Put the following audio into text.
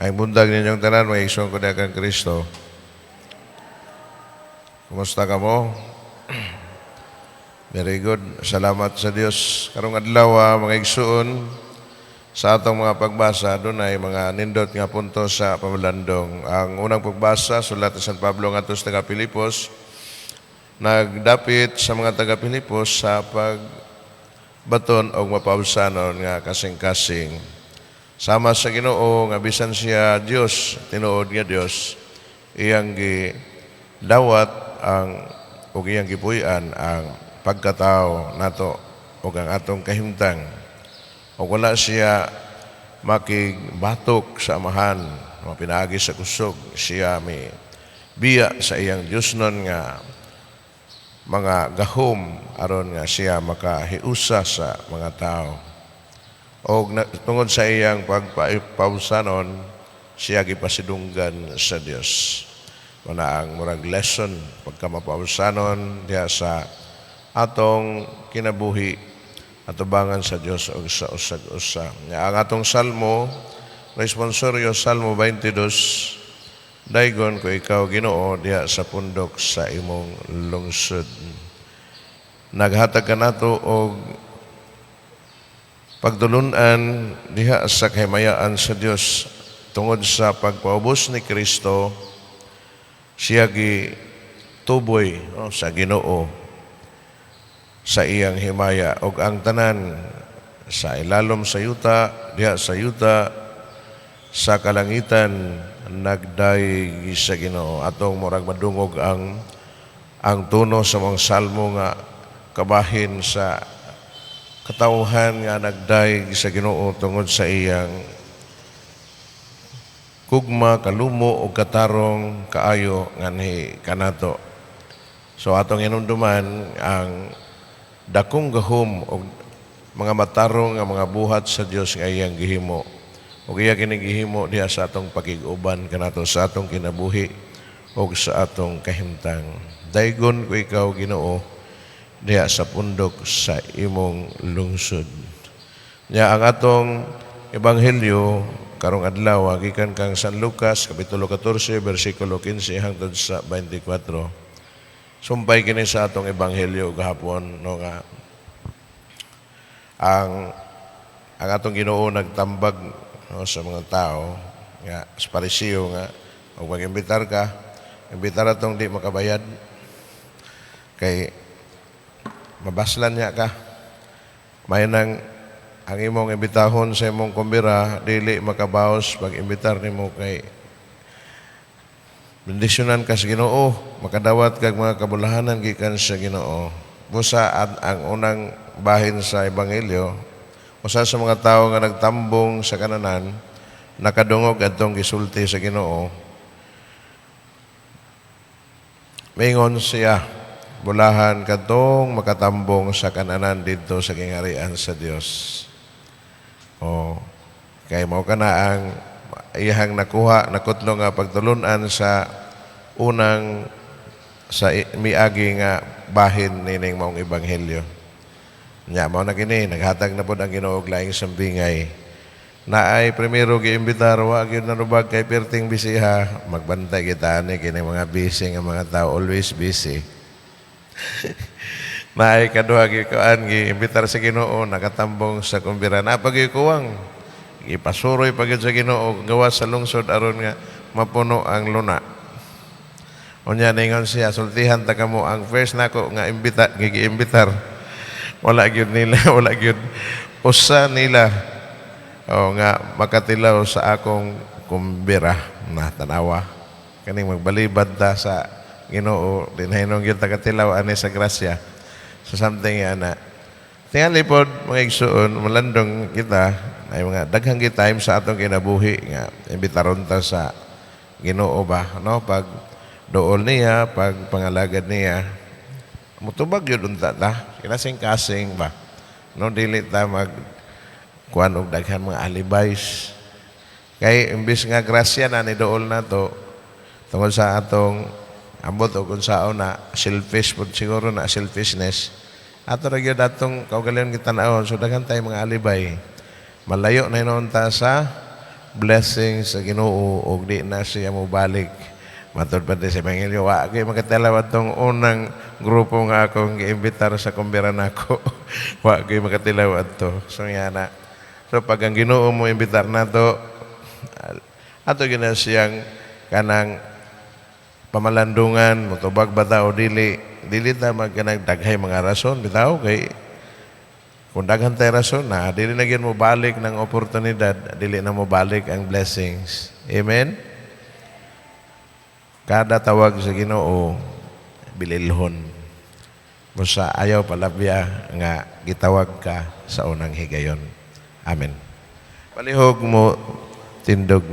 Maayong buntag ninyong tanan, mga igsoon ko kang Kristo. Kumusta ka mo? Very good. Salamat sa Dios. Karong adlaw, mga igsoon, sa atong mga pagbasa, dunay mga nindot nga punto sa pamalandong. Ang unang pagbasa, sulat ni San Pablo ngadto sa taga Filipos, nagdapit sa mga taga Filipos sa pagbaton og mapabsanon nga kasing-kasing. Sama sa Ginoo nga bisan siya Dios, tinuod nga Dios, iyang gidawat ang ug iyang gipuy-an ang pagkatao nato ug ang atong kahimtang. Ug wala siya makigbatok sa Amahan, mga pinaagi sa kusog, siya may biya sa iyang Diosnon nga mga gahom aron nga siya makahiusa sa mga tao. Og na, tungod sa iyang pagpausanon, siya gipasidunggan sa Dios. Muna ang murag lesson pagka mapausanon diha sa atong kinabuhi atubangan sa Dios og sa usag-usa. Nga ang atong salmo, responsorio, Salmo 22, "Daygon ko ikaw, Ginoo, diha sa pundok sa imong lungsod." Naghatag kanato og pagtulunan diha sa kahimayaan sa Dios tungod sa pagpaubos ni Kristo. Siya gi tuboy, no, sa Ginoo sa iyang himaya ug ang tanan sa ilalom sa yuta, diha sa yuta, sa kalangitan, nagdayeg sa Ginoo. Atong murag madungog ang tono sa mga salmo nga kabahin sa katawhan nga nagdayeg sa Ginoo tungod sa iyang kugma, kalumo ug katarong kaayo nganhi kanato. So atong hinumduman ang dakong gahom og mga matarong nga mga buhat sa Dios nga iyang gihimo. Ug iya kini gihimo diha sa atong pakig-uban kanato sa atong kinabuhi ug sa atong kahimtang. "Daygon ko ikaw, Ginoo, diha sa pundok sa imong lungsod." Nya ang atong ebanghelyo karong adlaw gikan kang San Lucas kapitulo 14 bersikulo 15 hangtod sa 24. Sumpay kini sa atong ebanghelyo gahapon, no, nga ang atong Ginoo nagtambag, no, sa mga tao nga sa Pariseo nga og mag-imbitar ka, imbitar atong di makabayad kay mabaslan niya ka. May nang ang imong imbitahon sa imong kumbira dili makabaos pag imbitar nimo kay bendisyonan ka sa Ginoo, makadawat kag mga kabulahanan gikan sa Ginoo. Busa ang unang bahin sa ebanghelyo, usa sa mga tawo nga nagtambong sa kananan nakadungog adtong gisulti sa Ginoo. Mingon siya, "Bulahan kadtong makatambong sa kananan didto sa gingharian sa Dios." O kay mao kana ang iyang nakuha, nakutlo nga pagtulunan sa unang sa miagi nga bahin nining maong ebanghelyo. Nya mao na kini naghatag na pod ang Ginoo og laing sambingay. Naay primero giimbitar, wa gyud nanubag kay perting busy ha. Magbantay kita ani kini mga busy nga mga tao, always busy. Naay kaduha gikuan, giimbitar sa Ginoo, nakatambong sa kumbira. Na pag kuwang ipasuroy pa gyud sa Ginoo gawas sa lungsod aron nga mapuno ang luna. Unya ningon siya, "Sultihan ta kamo, ang first nako nga imbita, giimbitar. Wala gyud nila, wala gyud usa nila, o nga makatilaw sa akong kumbira." Na tanawa. Kaning magbalibad ta sa Ginoo, dinhaynong gyud ta katilaw ani sa grasya. So something yan na. Tingali pod, mga igsuon, malandong kita, ay mga daghang gi time sa atong kinabuhi nga imbitaron ta sa Ginoo ba, no? Pag duol niya, pag pangalagad niya, mutubag yun unta ta. Kinasing-kasing ba? No, dili ta mag kuan og daghan mga alibis. Kay imbis nga grasya na ni duol nato tungod sa atong ambot o kung sao na selfish pod siguro na, selfishness ato ra gyud atong kaugalingon gitan-awon. So daghan tayo mga alibay, malayo na hinuon ta sa blessings sa Ginoo ug di na siya mobalik. Matod pa sa Ebanghelyo, wa kay makatilaw atong unang grupo nga akong giimbitar sa kumbira nako. Wa kay makatilaw adto. So yana. So pag ang Ginoo mo imbitar nato, ato gina siyang kanang pamalandungan, mutubag ba ta o dili. Dili ta magkanang daghay mga rason bitaw, kay kung daghan tay rason na, dili na gyud mo balik ng oportunidad, dili na mo balik ang blessings. Amen? Kada tawag sa Ginoo, bililhon. Busa ayaw palabya nga gitawag ka sa unang higayon. Amen. Palihog mo tindog.